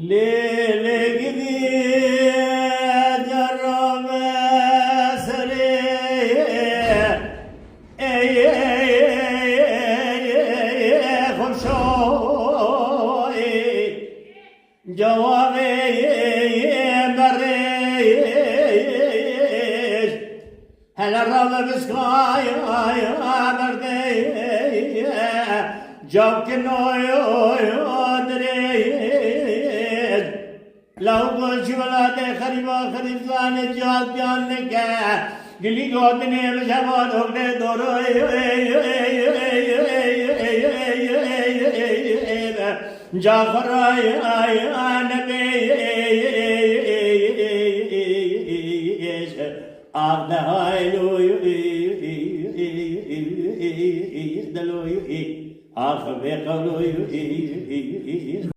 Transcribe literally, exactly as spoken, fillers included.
Lê lê gidî cerame serê, ey, ey, ey, ey, xweşo, ey, cewabê merêj. Hele rave biskaya berdeye, cavkinoyo dirêj. Law goşî welatê xerîba xerîbzanê cihatiyan nike. Gilî gotinê bi şevan oxlê doroy. Caxray nebê. Ax de hayloy, deloy, ax bê qewloy.